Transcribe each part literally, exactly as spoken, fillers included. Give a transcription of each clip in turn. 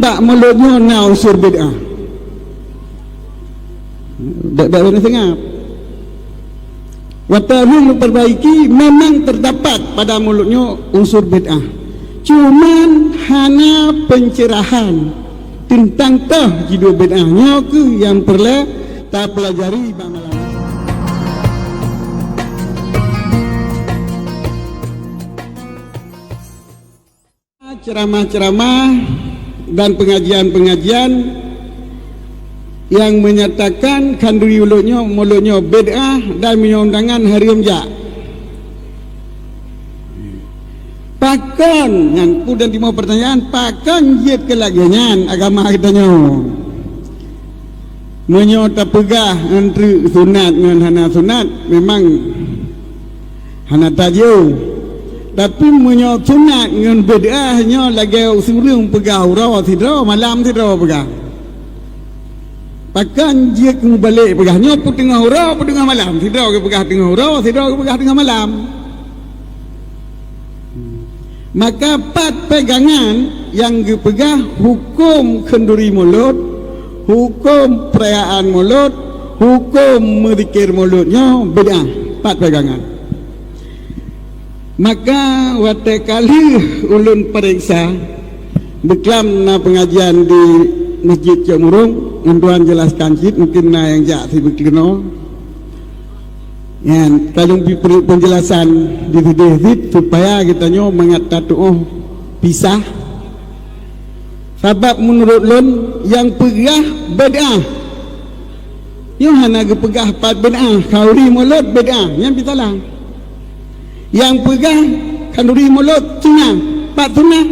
Bak mulod nyoe na unsur bid'ah. Bèk-bèk beuneuseungab. Watèe lheueh neupeurbaiki, memang teudapat pada mulod nyoe unsur bid'ah. Cuman hana pencerahan teuntang toh jideuh bid'ah. Nyoe kheueh nyang peureulèe tapeulajari bak malam nyoe. Ceramah-ceramah dan pengajian-pengajian yang menyatakan khanduri mulod nyoe, mulod nyoe bid'ah dan meunyoe undangan hareuem jak. Pakon, nyan peue dan timoh pertanyaan, pakon jeuet keu lagèe nyan agama geutanyoe? Meunyoe tapeugah ngon treuk sunat ngon hana sunat, memang hana tajeueng. Tapi meunyoe sunat ngon bid'ah nyoe lagèe ureueng peugah uroe sidroe, malam sidroe peugah. Pakon jeuet mubalek peugah nyoe peuteungoh uroe, peuteungoh malam, sidroe geupeugah teungoh uroe, sidroe geupeugah teungoh malam. Maka pat pegangan nyang geupeugah hukôm khanduri mulod, hukôm peurayaan mulod, hukôm meuzikir mulod nyoe bid'ah, pat pegangan. Maka watèe ka lheueh ulôn pareksa, beuklam na pengajian di Masjid Cot Murong, ngon tuan jelaskan cit, mungkin na nyang jak sibeuet keunoe. Nyan, ka lôn bri peunjelasan di sideh cit supaya geutanyoe mangat tatu'oh pisah. Sabab meunurot lôn, nyang peugah bid'ah, nyoe hana geupeugah pat bid'ah, khanduri mulod bid'ah, nyan pih salah. Nyang peugah khanduri mulod sunah, pat sunah,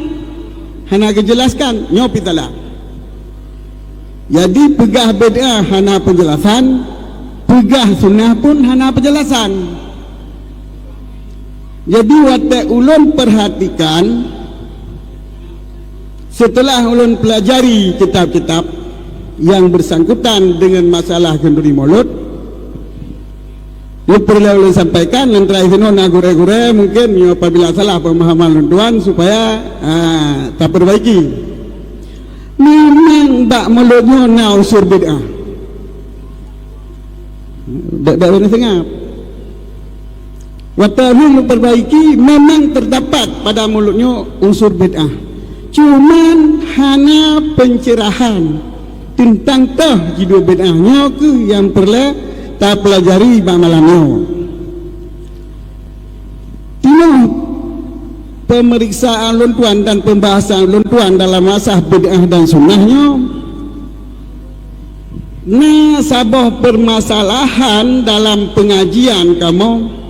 hana geujelaskan, nyoe pih salah. Jadi, peugah bid'ah hana peunjelasan, peugah sunah pun hana peunjelasan. Jadi, watèe ulôn peurhatikan, seuteulah ulôn peulajari kitab-kitab nyang beusangkutan deungon masalah khanduri mulod, Nyang peureulèe ulôn sampaikan, antara sinoe na gurèe-gurèe, mungkin meunyoe apabila salah pemahaman lôn tuan, supaya, ah, tapeurbaiki. Memang bak mulod nyoe na unsur bid'ah. Bèk-bèk beuneuseungab. Watèe lheueh neupeurbaiki, memang teudapat pada mulod nyoe unsur bid'ah. Cuman hana pencerahan teuntang toh jideuh bid'ah, nyoe kheueh nyang peureulèe tapeulajari bak malam nyoe. Timoh peumeriksaan lôn tuan dan peumbahasan lôn tuan dalam masalah bid'ah dan sunnah nyoe, na saboh peumasalahan dalam peungajian kamoe.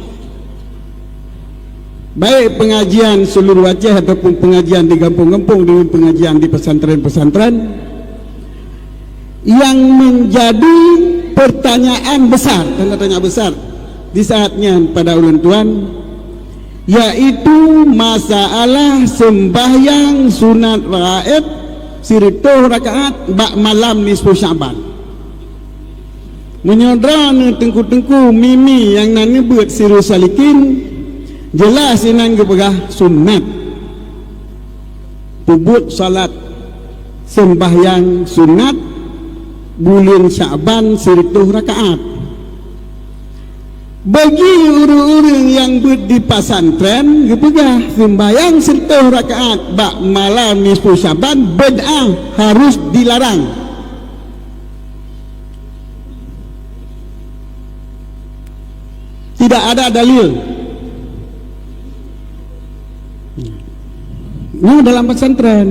Baik pengajian seluruh Aceh ataupun pengajian di gampông-gampông dengan pengajian di pesantren-pesantren, yang menjadi pertanyaan besar, tanda tanya besar di saat nyan pada ulôn tuan, yaitu masalah sembahyang sunat raib sireutôh rakaat bak malam nisfu Sya'ban. Meunyoe droeneuh teungku-teungku mimi nyang na neubeuet Sirus Salikin, jeulaih inan geupeugah sunat. Peubuet salat seumbahyang sunat buleuen Sya'ban sireutôh rakaat. Bagi ureuëng-ureuëng nyang beuet di pesantren, geupeugah seumbahyang sireutôh rakaat bak malam nisfu Sya'ban bid'ah, harus dilarang. Tidak ada dalil. Nyoe dalam pesantren.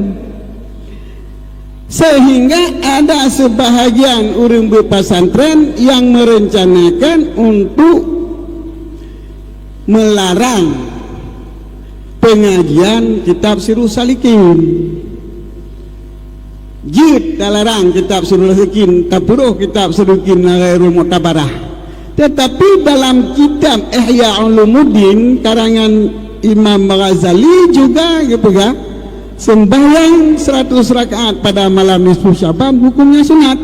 Sehingga ada sebahagian ureuëng beuet pesantren yang merencanakan untuk melarang pengajian kitab Sirus Salikin. Jeuet talarang kitab Sirus Salikin, tapeuroh kitab Sirus Salikin na ghairul mu'tabarah. Tetapi dalam kitab Ihya Ulumuddin karangan Imam Ghazali juga geupeugah, sembahyang seratus rakaat pada malam nisfu Syaban hukumnya sunat.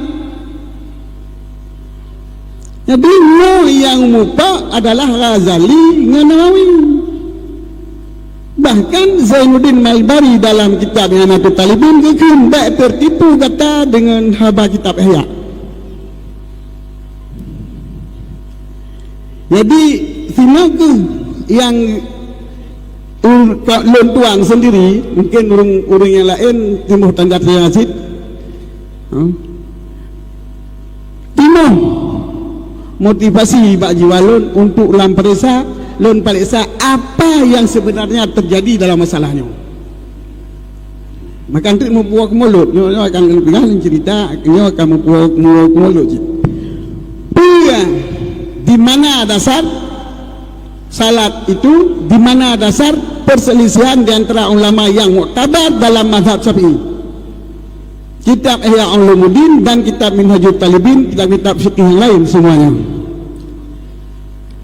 Jadi, nyoe nyang muphom adalah Ghazali ngon Nawawi. Bahkan Zainuddin Malbari dalam kitab I'anatut Talibin geukheun, "Bék teutipu gata deungon haba kitab Ihya." Jadi, sinoe kheueh nyang u-, ka lôn tuan sendiri, mungkin ureuëng-ureuëng nyang laén timbôh tanda tanya cit. Ha? Timbôh motivasi bak jiwa lôn untuk lôn pareksa, lôn pareksa apa yang sebenarnya terjadi dalam masalah nyoe. Maka treuk meupuwoe keumulot, nyoe, nyoe akan tinggai cerita, nyoe akan meupuwoe keumulot cit. Peue di mana dasar salat itu, di mana dasar perselisihan di antara ulama yang muktabar dalam mazhab Syafi'i? Kitab Ihya Ulumuddin dan kitab Minhajut Talibin, kitab-kitab fikih yang lain semuanya.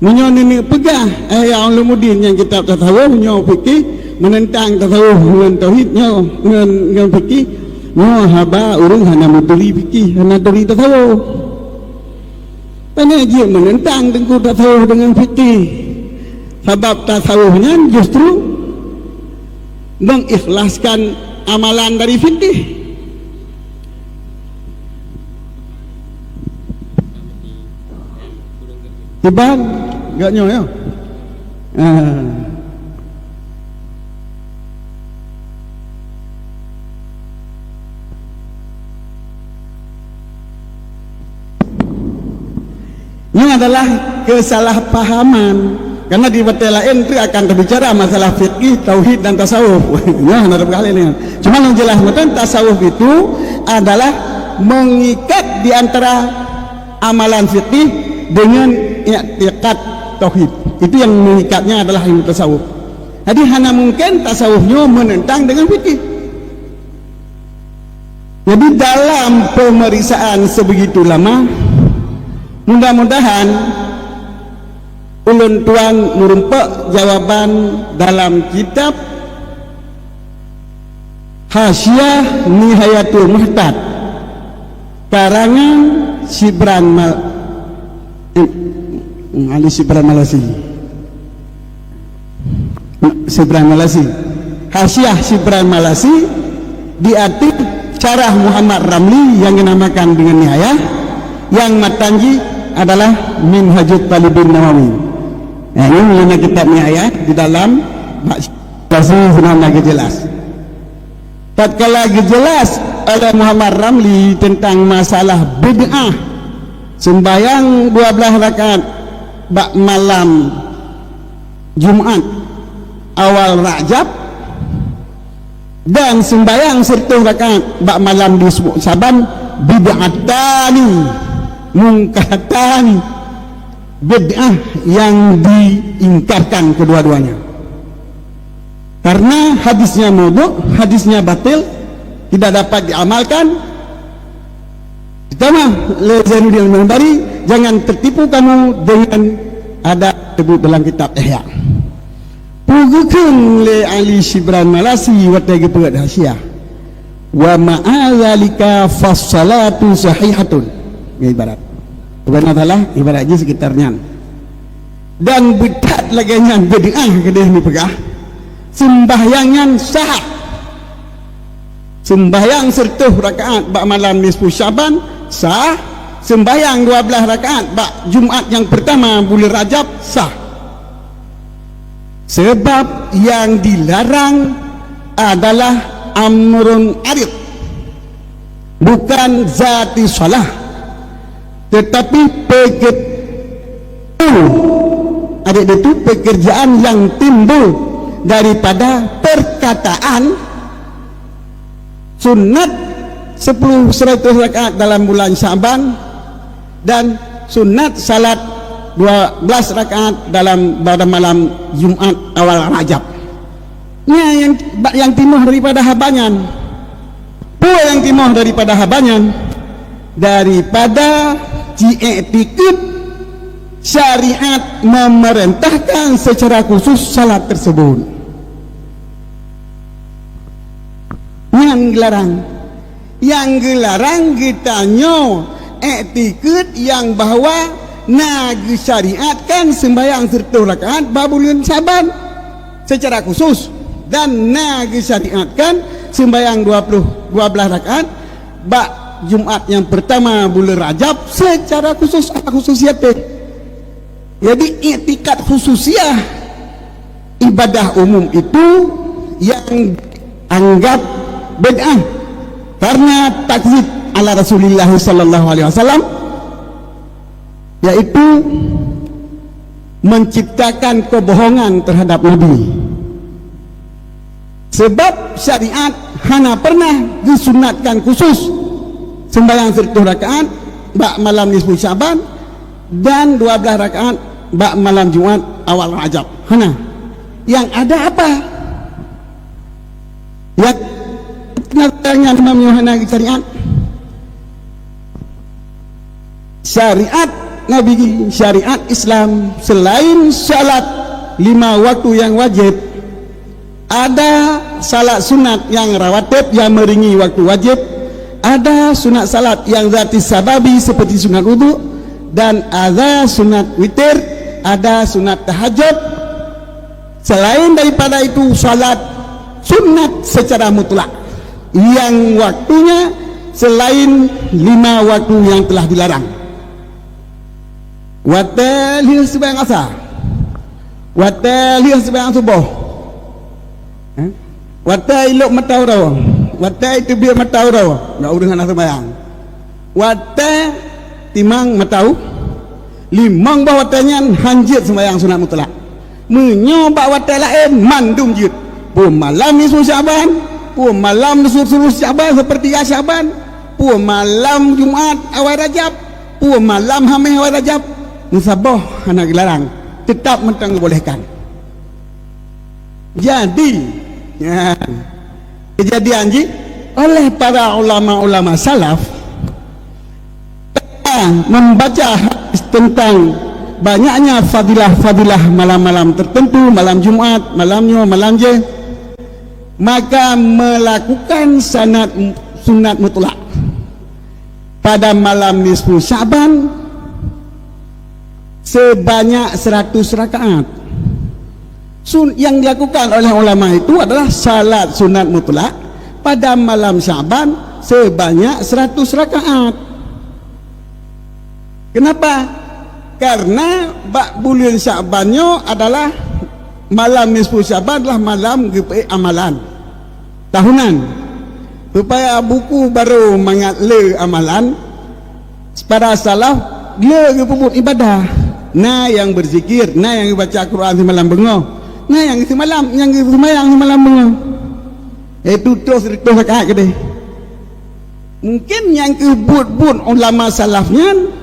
Meunyoe neuneuk peugah Ihya Ulumuddin nyang kitab tasawuf, nyoe fikih, meunentang tasawuf ngon tauhid, nyoe ngon, ngon fikih, nyoe haba ureuëng hana meuturi fikih, hana turi tasawuf. Pane jeuet meunentang teungku tasawuf deungon fikih. Sabab tasawuf nyan justru mengikhlaskan amalan dari fikih. Tiban gak nyoe ya. Ah. Ini adalah kesalahpahaman. Karena di batée laén tu akan terbicara masalah fikih, tauhid dan tasawuf. Ya, hana ada perkara lain. Cuma yang jelas betul tasawuf itu adalah mengikat di antara amalan fikih dengan i'tiqad tauhid. Itu yang mengikatnya adalah ilmu tasawuf. Jadi hana mungkin tasawuf nyoe menentang dengan fikih. Jadi dalam pemeriksaan sebegitu lama, mudah-mudahan ulôn tuan meurumpok jawaban dalam kitab Hasyiah Nihayatul Muhtad, karangan Sibran Mal-, eh, Ali Sibran Malasi. Sibran Malasi. Hasyiah Sibran Malasi di ateueh syarah Muhammad Ramli yang dinamakan dengan Nihayah, yang matan jih adalah Minhajut Talibin Nawawi. Nah, ini mengenai kitab Nihayah di dalam bab Malasi sebenarnya jelas. Tatkala geujeulaih oleh Muhammad Ramli teuntang masalah bid'ah seumbahyang dua blaih rakaat bak malam Jumat awal Rajab dan seumbahyang siratoh rakaat bak malam di Syaban, bid'atani mungkaratani, bid'ah yang diingkarkan kedua-duanya. Karena hadisnya maudhu, hadisnya batil, tidak dapat diamalkan. Ditambah lé Zainuddin Al-Mahdari, jangan tertipu kamu dengan ada sebut dalam kitab Ihya. Peugeukeun lé Ali Sibran Malasi watée geupeuet hasyiah. Wa ma'a dzalika fassalatu sahihatun. Ya, ibarat. Bukan masalah, ibarat jih sekitar nyan. Dan beuthat lagée nyan bid'ah keudeh neupeugah, seumbahyang nyan sah. Seumbahyang siratoh rakaat bak malam nisfu Syaban sah, seumbahyang dua blaih rakaat bak Jumat nyang peurtama buleuen Rajab sah. Sebab nyang dilarang adalah amrun arid, bukan zati shalah, tetapi peuke-, arid itu pekerjaan yang timbul daripada perkataan sunat sepuluh siratoh rakaat dalam bulan Syaban dan sunat salat dua blaih rakaat dalam pada malam Jumat awal Rajab. Nyan nyang, nyang timoh daripada haba nyan. Peue nyang timoh daripada haba nyan? Daripada jiiktikeuet syariat memerintahkan secara khusus salat tersebut. Nyan geularang. Nyang geularang geutanyoe iktikeuet nyang bahwa na geusyariatkan seumbahyang siratoh rakaat bak buleuen Syaban secara khusus. Dan na geusyariatkan seumbahyang dua puluh, dua belas rakaat bak Jumat nyang pertama buleuen Rajab secara khusus, khususiaté. Jadi, iktikad khususiah ibadah umum itu yang anggap bid'ah karena takdzib ala Rasulillah sallallahu alaihi wasallam, yaitu menciptakan kebohongan terhadap Nabi. Sebab syariat hana pernah disunatkan khusus sembahyang seratus rakaat bak malam nisfu Syaban dan dua belas rakaat bak malam Jumat awal Rajab. Hana. Yang ada apa? Yang nyan Imam Yohana syariat. Syariat Nabi, syariat Islam, selain salat lima waktu yang wajib, ada salat sunat yang rawatib yang meringi waktu wajib, ada sunat salat yang zati sababi seperti sunat wudu, dan ada sunat witir, ada sunat tahajud. Selain daripada itu, salat sunat secara mutlak yang waktunya selain lima waktu yang telah dilarang. Watée lheueh seumayang asa, watée lheueh seumayang suboh, eh? Watée ilop mata uroe, watée iteubiet mata uroe, ndak ureuëng hana seumayang. Watée timang mata u, limong boh watée nyan han jeuet seumayang sunat mutlak. Meunyoe bak watée laén, mandum jeuet. Peue malam nisfu Syaban, peue malam nisfu suluh Syaban, sepertiga Syaban, peue malam Jumat awai Rajab, peue malam Haméh awai Rajab, meusaboh hana geularang, teutap mantong geubolehkan. Jadi, nyan, kejadian jih oleh para ulama-ulama salaf membaca hadis tentang banyaknya fadilah-fadilah malam-malam tertentu, malam Jumat, malam nyoe, malam jih, maka melakukan sanat, sunat mutlak pada malam nisfu Syaban sebanyak seratus rakaat. Sun-, yang dilakukan oleh ulama itu adalah salat sunat mutlak pada malam Syaban sebanyak seratus rakaat. Kenapa? Karena bak buleuen Syaban nyoe adalah malam nisfu Syaban, adalah malam geupeuék amalan tahunan, supaya buku barô mangat le amalan. Para salaf le geupeubuet ibadah, na nyang beuzikir, na nyang geubaca Quran simalam beungoh, na nyang seumalam, nyang geuseumayang simalam beungoh, yaitu troh seureutôh rakaat keudeh. Mungkin nyang keuh buet-buet ulama salaf nyan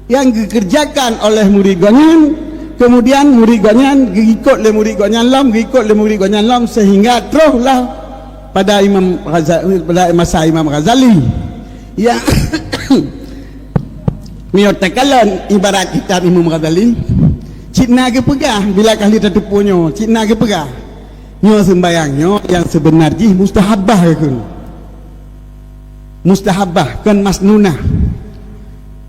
nyang geukeureujakan oleh murit gobnyan, kemudian murit gobnyan geuikot lé murit gobnyan lom, geuikot lé murit gobnyan lom, sehingga troh lah pada Imam Ghaza-, pada masa Imam Ghazali. Ya, meunyoe takalon ibarat kitab Imam Ghazali, cit na geupeugah, bila ka lheueh tateupeue nyoe, cit na geupeugah, nyoe seumbahyang nyoe nyang seubeuna jih mustahabah kheun. Mustahabah, kon masnunah.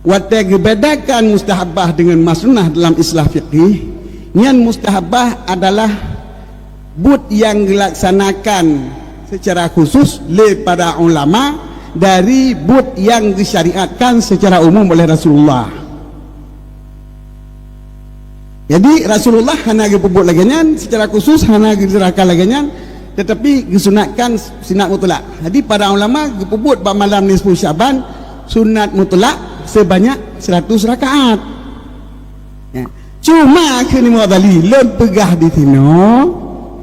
Watée geubedakan mustahabah deungon masnunah dalam istilah fiqih, nyan mustahabah adalah buet nyang geuilaksanakan secara khusus lé para ulama dari buet nyang geusyariatkan secara umum oleh Rasulullah. Jadi, Rasulullah hana geupeubuet lagée nyan, secara khusus hana geuteurakkan lagée nyan, tetapi geusunatkan sunat mutlak. Jadi, para ulama geupeubuet bak malam nisfu Syaban sunat mutlak sebanyak seratus rakaat. Ya. Cuma kheun Imam Ghazali, lôn peugah di sinoe,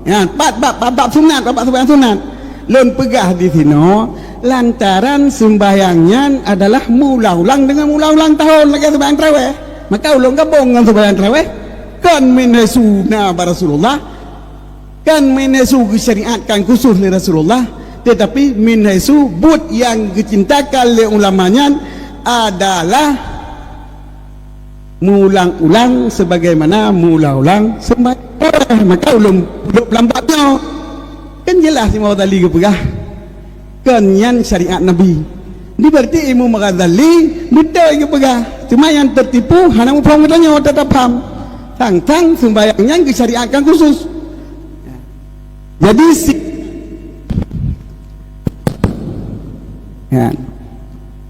ya, bab, bab, bab, bab sunat, bab, bab sembahyang sunat. Lôn peugah di sinoe, lantaran sembahyang nyan adalah meuulang-ulang deungon meuulang-ulang tahun lagée sembahyang tarawih. Maka ulôn gabong ngon sembahyang tarawih, kon min haitsu na bak Rasulullah, kon min haitsu geusyariatkan khusus lé Rasulullah, tetapi min haitsu buet nyang geucintakan lé ulama nyan adalah meuulang-ulang sebagaimana meuulang-ulang sembahyang tarawih. Maka ulôn duek lam bab nyoe. Kan jeulaih Imam Ghazali geupeugah, kon nyan syariat Nabi. Jadi, berarti Imam Ghazali beutôi geupeugah. Cuma nyang teutipu hana muphom geutanyoe, teutap pham. Tang-tang sembahyang nyan geusyariatkan khusus. Jadi si-, ya.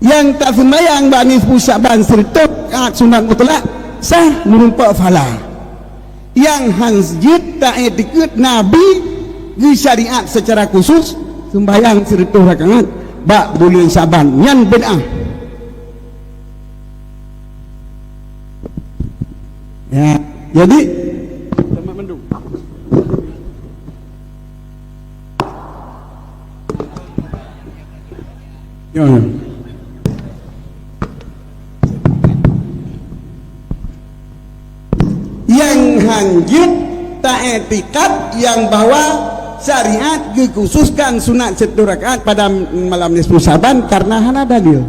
Nyang tak seumbahyang bak nisfu Sya'ban sireutoh rakaat sunat mutlak sah meurumpok pahala. Nyang han jeuet taiktikeuet Nabi geusyariat secara khusus seumbahyang sireutoh rakaat bak buleuen Sya'ban, nyan bid'ah. Ya, jadi ya, ya. Nyang han jeuet taiktikad nyang bahwa syariat geukhususkan sunat sireutoh rakaat pada malam nisfu Syaban karena hana dalil.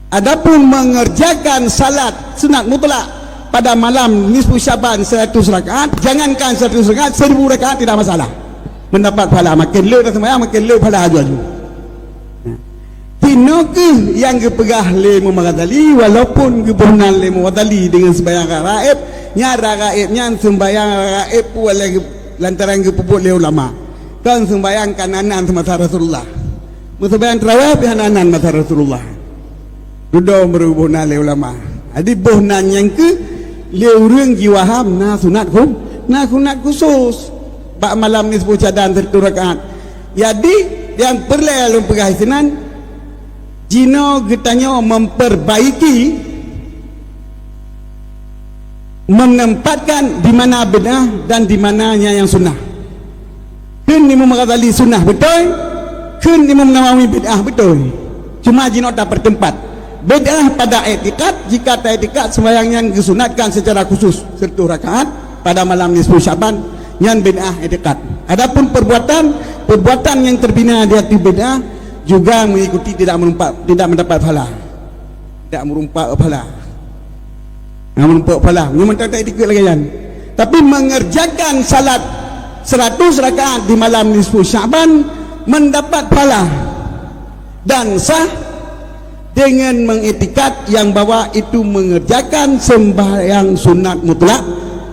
Adapun mengerjakan salat sunat mutlak pada malam nisfu Syaban seratus rakaat, jangankan seratus rakaat, seribu rakaat tidak masalah. Mendapat pahala, makin le dah sembahyang, makin le pahala aju-aju. Nah, tinoe keuh nyang geupeugah lé Imam Ghazali, walaupun geuboh nan lé Imam Ghazali dengan sembahyang rakaat gaib, nyan rakaat gaib nyan sembahyang rakaat gaib pu-, oleh lantaran geupeubuet lé ulama. Kon sembahyang ka na nan semasa Rasulullah. Meuseumbahyang tarawih pih hana nan masa Rasulullah. Dudoe meureuboh nan lé ulama. Jadi boh nan nyang keuh lé ureuëng jiwaham na sunat khu-, na sunat khusus bak malam nisfu Syaban seratus rakaat. Jadi nyang peureulée lôn peugah sinan, jinoe geutanyoe memperbaiki menempatkan di mana bid'ah dan di mana nyang sunnah. Kheun Imam Ghazali sunnah beutôi, kheun Imam Nawawi bid'ah beutôi. Cuma jinoe tapeurteumpat. Bid'ah pada iktikad, jika taiktikad sembahyang nyan geusunatkan secara khusus seratus rakaat pada malam nisfu Syaban, nyan bid'ah iktikad. Adapun perbuatan, perbuatan yang terbina di hati bid'ah juga mengikuti tidak meurumpak, tidak mendapat pahala. Tidak meurumpak pahala. Nah, meurumpak pahala. Nyoe mantong tak dikeue lagée nyan. Tapi mengerjakan salat seratus rakaat di malam nisfu Syaban mendapat pahala dan sah dengan mengiktikad yang bahwa itu mengerjakan sembahyang sunat mutlak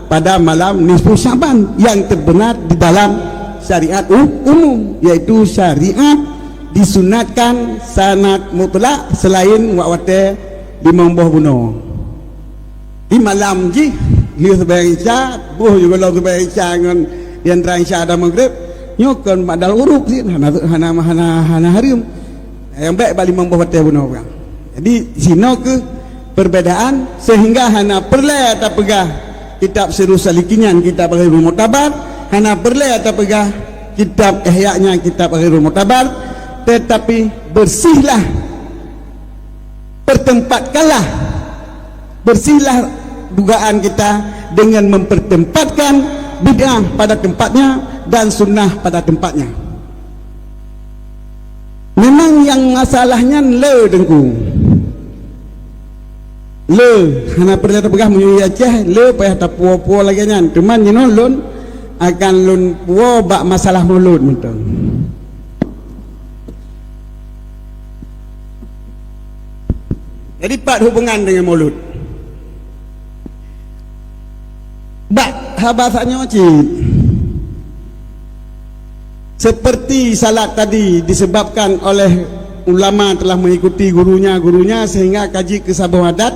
pada malam nisfu Syaban yang terbenar di dalam syariat u-, umum, yaitu syariat disunatkan sunat mutlak selain wak watée limong boh bunoe. Di malam jih, lheueh sembahyang Isya, boh juga lom sembahyang Isya ngon di antara Isya dan Maghrib, nyoe kon ba'dal ghurub cit, hana, hana, hana, hana hareuem. Nyang bék bak limong boh watée bunoe peugah. Jadi, sinoe keuh perbedaan, sehingga hana peureulée tapeugah kitab Sirus Salikin nyan kitab ghairul mu'tabar, hana peureulée tapeugah kitab Ihya nyan kitab ghairul mu'tabar, tetapi bersihlah, pertempatkanlah, bersihlah dugaan kita dengan mempertempatkan bid'ah pada tempatnya dan sunnah pada tempatnya. Memang nyang masalah nyan le, Teungku. Le, hana peureulée tapeugah meunyoe Aceh, le payah tapuwoe-puwoe lagée nyan. Teuma jinoe lôn akan lôn puwoe bak masalah mulod mantong. Jadi, pat hubungan dengan mulod? Bak haba tanyoe cit. Seperti salat tadi disebabkan oleh ulama telah mengikuti gurunya, gurunya sehingga ka jeuet keu saboh adat,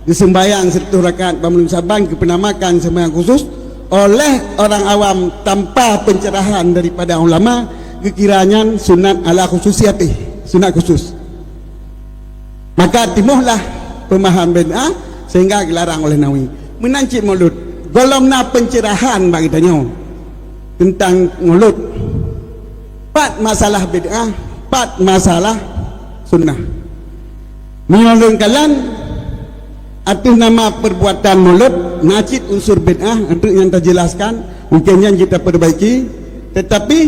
geuseumbahyang seratus rakaat bak malam Syaban geupeunamakan seumbahyang khusus oleh orang awam tanpa pencerahan daripada ulama, geukira nyan sunat ala khususiyatih, sunat khusus. Maka timohlah peumahaman bid'ah sehingga geularang oleh Nawawi. Meunan cit mulod, gohlom na pencerahan bak geutanyoe teuntang mulod. Pat masalah bid'ah, pat masalah sunnah. Meunyoe lôn kalon ateueh nama perbuatan mulod, na cit unsur bid'ah, untuk nyang tajeulaskan, mungkin nyan jeuet tapeurbaiki. Tetapi,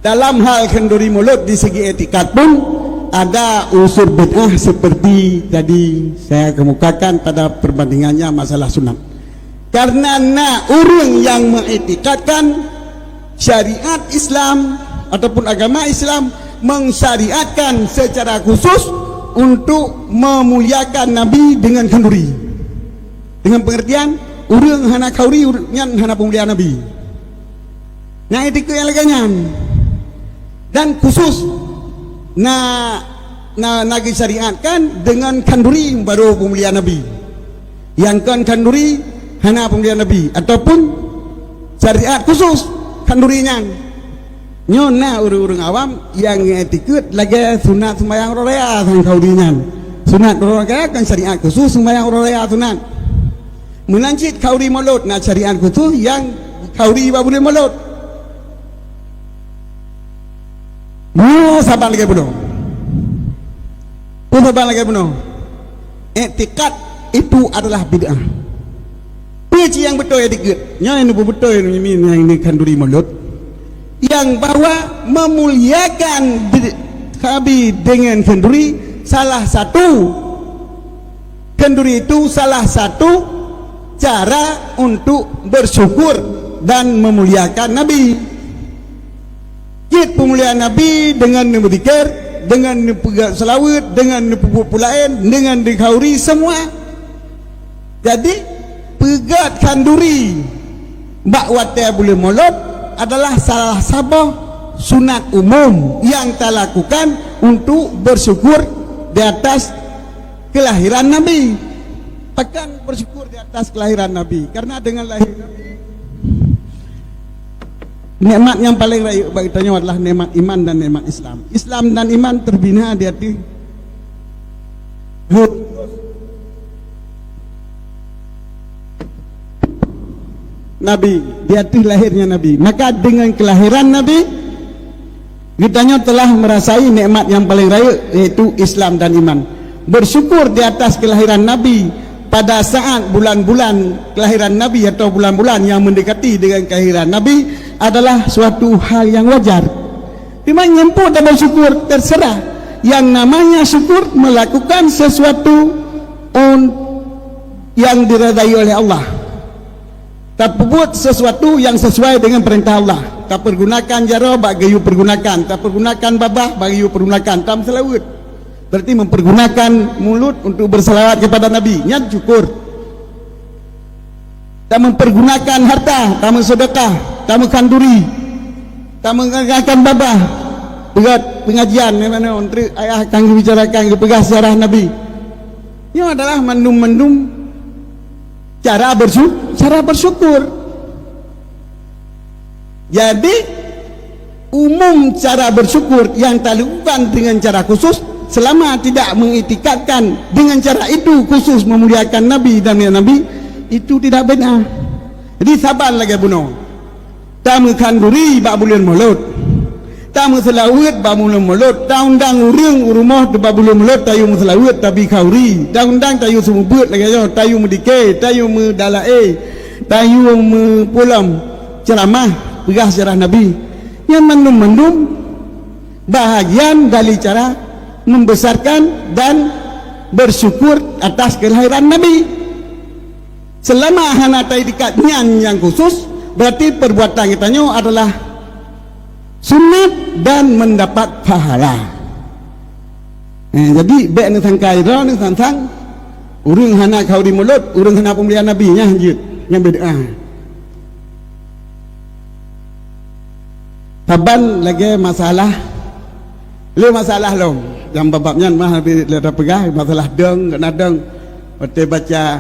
dalam hal khanduri mulod di segi etika pun ada unsur bid'ah seperti tadi saya kemukakan pada perbandingannya masalah sunat. Karena na ureuëng nyang mengiktikadkan syariat Islam ataupun agama Islam mensyariatkan secara khusus untuk memuliakan Nabi dengan khanduri. Dengan pengertian, ureuëng hana khanduri, ureuëng nyan hana peumuliaan Nabi. Nyang itikeuet nyang lagée nyan. Dan khusus na, na, na geusyariatkan deungon khanduri baru peumulia Nabi. Nyang kon khanduri hana peumulia Nabi, ataupun syariat khusus khanduri nyan. Nyoe na ureuëng-ureuëng awam nyang itikeuet lagée sunat sumbayang uroe raya sang khanduri nyan. Sunat uroe raya kan syariat khusus sumbayang uroe raya sunat. Meunan cit khanduri mulod na syariat khusus nyang khanduri bak buleuen mulod. Nyoe saban lagée bunoe. Peue saban lagée bunoe? Iktikad itu adalah bid'ah. Peue cit nyang beutôi iktikad? Nyoe nyang beutôi nyang ini khanduri mulod. Nyang bahwa memuliakan de-, Nabi dengan khanduri salah satu Khanduri itu salah satu cara untuk bersyukur dan memuliakan Nabi. Cit peumuliaan Nabi deungon neubeudzikir, deungon neupeugah seulaweuet, deungon neupeubuet peue laén, deungon neukhanduri semua. Jadi, peugét khanduri bak watée buleuen mulod adalah salah saboh sunat umum nyang talakukan untuk bersyukur di atas kelahiran Nabi. Pakon bersyukur di atas kelahiran Nabi? Karena dengan lahir Nabi, nikmat nyang paleng rayeuk bagi tanyoe adalah nikmat iman dan nikmat Islam. Islam dan iman terbina di ateueh Nabi, di ateueh lahirnya Nabi. Maka dengan kelahiran Nabi, geutanyoe telah merasai nikmat nyang paleng rayeuk, yaitu Islam dan iman. Bersyukur di atas kelahiran Nabi pada saat bulan-bulan kelahiran Nabi atau bulan-bulan yang mendekati dengan kelahiran Nabi adalah suatu hal yang wajar. Teuma nyang peuet dan bersyukur terserah. Yang namanya syukur melakukan sesuatu un-, yang diridai oleh Allah. Tapeubuet sesuatu nyang sesuai dengan perintah Allah. Tapergunakan jaroe bak geuyue pergunakan, tapergunakan babah bak geuyue pergunakan, tameuseulaweuet. Berarti mempergunakan mulut untuk bersalawat kepada Nabi. Nyan syukur. Tameupergunakan harta, tameusedekah, tameukhanduri, tameungangkatkan babah. Peugét pengajian, di mana untuk ayah akan geubicarakan, geupeugah sejarah Nabi. Nyoe adalah mandum-mandum cara bersu-, cara bersyukur. Jadi, umum cara bersyukur yang talakukan dengan cara khusus, selama tidak mengiktikadkan dengan cara itu khusus memuliakan Nabi dan Nabi, itu tidak benar. Jadi, saban lagée bunoe. Tameukhanduri bak buleuen mulod. Tameuseulaweuet bak buleuen mulod. Taundang ureuëng u rumoh bak buleuen mulod, tayue meuseulaweuet, tabi khanduri. Taundang tayue seumeubeuet lagée nyoe, tayue meudike, tayue meudalae, tayue meupulom ceuramah, peugah sejarah Nabi. Nyan mandum-mandum bahagian dari cara membesarkan dan bersyukur atas kelahiran Nabi. Selama hana taiktikad nyan nyang khusus, berarti perbuatan geutanyoe adalah sunat dan mendapat pahala. Eh, jadi, bék neusangka droe, neusangsang, ureuëng hana khanduri mulod, ureuëng hana peumuliaan Nabi, nyan jeuet, nyan bid'ah. Saban lagée masalah, lé masalah lom. Nyang bab-bab nyan mah habéh lé tapeugah, masalah dong, keunan dong. Watée baca,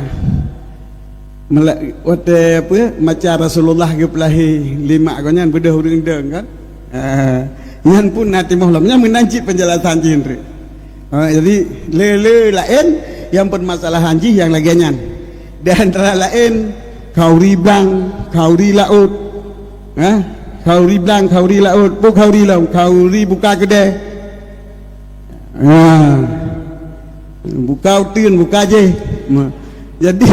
mela-, watée apa, maca Rasulullah geupeulahé lé mak gobnyan beudôh ureuëng dong kan. Ah, nyan pun na timoh lom. Nyan meunan cit penjelasan jih, Indri. Ha, jadi, le-le laén nyang permasalahan jih nyang lagée nyan. Di antara laén, khanduri blang, khanduri laôt. Ha? Khanduri blang, khanduri laôt. Peue khanduri lom? Khanduri buka keudè. Ha. Buka uteuen, buka jéh. Ma-, Jadi,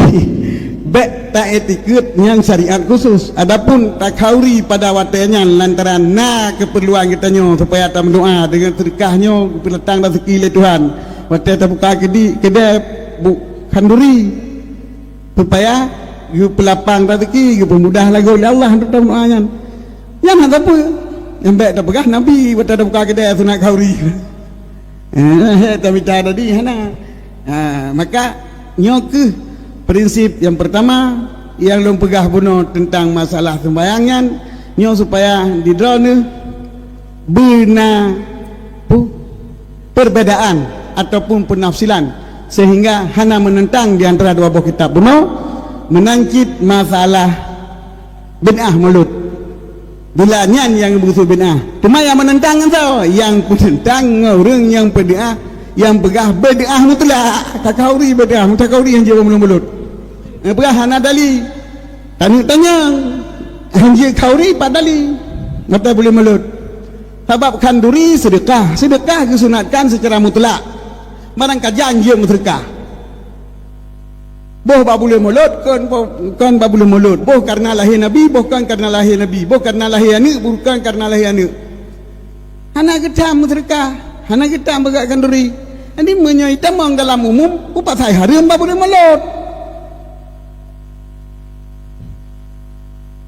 bék taiktikeuet nyang syariat khusus. Adapun takhanduri pada watée nyan lantaran na keupeurluan geutanyoe supaya tameudoá deungon seudeukah nyoe geupeudatang raseuki lé Tuhan. Watée tabuka keudi-, keudè bu-, khanduri, supaya geupeulapang raseuki, geupeumudah lagée lé Allah untuk tameudoá nyan. Nyan hana peue. Nyang bék tapeugah Nabi watée tabuka keudè sunat khanduri. Eh, tamita tadi hana. Ha, maka nyoe kheueh prinsip nyang pertama nyang lôn peugah bunoe teuntang masalah seumbahyang nyan, Nyoe supaya di droeneuh beuna pu-, perbedaan ataupun penafsilan sehingga hana menentang di antara dua boh kitab bunoe, meunan cit masalah bid'ah mulod. Bila nyan nyang beungsu bid'ah. Teuma nyang menentang ngon soe? Nyang penentang ngon ureuëng nyang bid'ah, nyang peugah bid'ah mutlak. Ka khawarij bid'ah, ka khawarij nyang jeuet bak buleuen mulod. Nyang peugah hana dalil. Taneuk tanyong, hanjeuet khawarij pat dalil mata buleuen mulod. Sabab khanduri seudeukah, seudeukah geusunatkan seucara mutlak. Barang ka jan jeuet meuseudeukah. Boh bak buleuen mulod kon, kon bak buleuen mulod. Boh kareuna lahé Nabi, boh kon kareuna lahé Nabi. Boh kareuna lahé aneuëk, boh kon kareuna lahé aneuëk. Hana geutam meuseudeukah, hana geutam peugah khanduri. Jadi meunyoe itamong dalam umum, peue pasai hareuem bak buleuen mulod?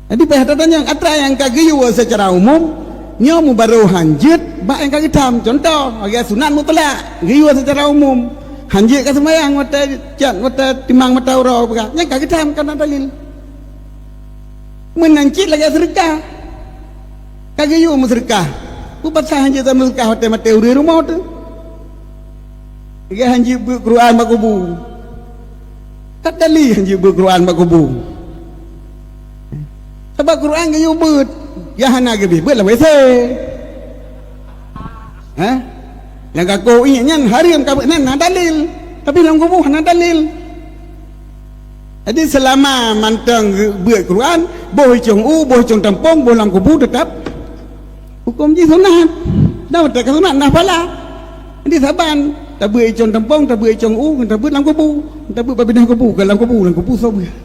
Jadi payah tatanyong, atra nyang ka geuyue seucara umum, nyoe meubarô hanjeuet bak nyang ka geutam. Cuntoh, lagée sunat mutlak, geuyue seucara umum. Hanjeuet ka seumayang watée cat, watée timang mata uroe peugah, nyang ka geutam kana dalil. Meunan cit lagée seudeukah. Ka geuyue meuseudeukah. Peue pasai hanjeuet tameuseudeukah watée maté ureuëng rumoh teuh? Lagée hanjeuet beuet Quran bak kubu. Ka dalil hanjeuet beuet Quran bak kubu. Sabab Quran geuyue beuet, nyang hana geubeuet, beuet lam W C. Hah? Nyang ka kôh iék nyan hareuem ka beuet, nan na dalil. Tapi lam kubu hana dalil. Jadi seulama mantong beuet Quran, boh icong u, boh icong tampong, boh lam kubu, teutap huköm jih sunat. Dan watée ka sunat na pahala. Jadi saban, tabeuet icong tampong, tabeuet icong u, tabeuet lam kubu, tabeuet bak binéh kubu, kon lam kubu, lam kubu soe beuet.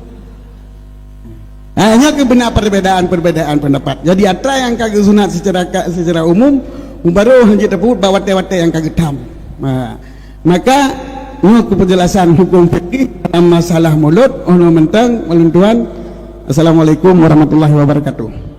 Ha, nyoe keuh beuna perbedaan-perbedaan pendapat. Jadi atra nyang ka geusunat secara ka, secara umum, meubarô hanjeuet tapeubuet bak watée-watée nyang ka geutam. Ha. Maka nyoe keuh penjelasan huköm fikih dalam masalah mulod, oh nyoe mantong, ulôn tuan. Assalamualaikum warahmatullahi wabarakatuh.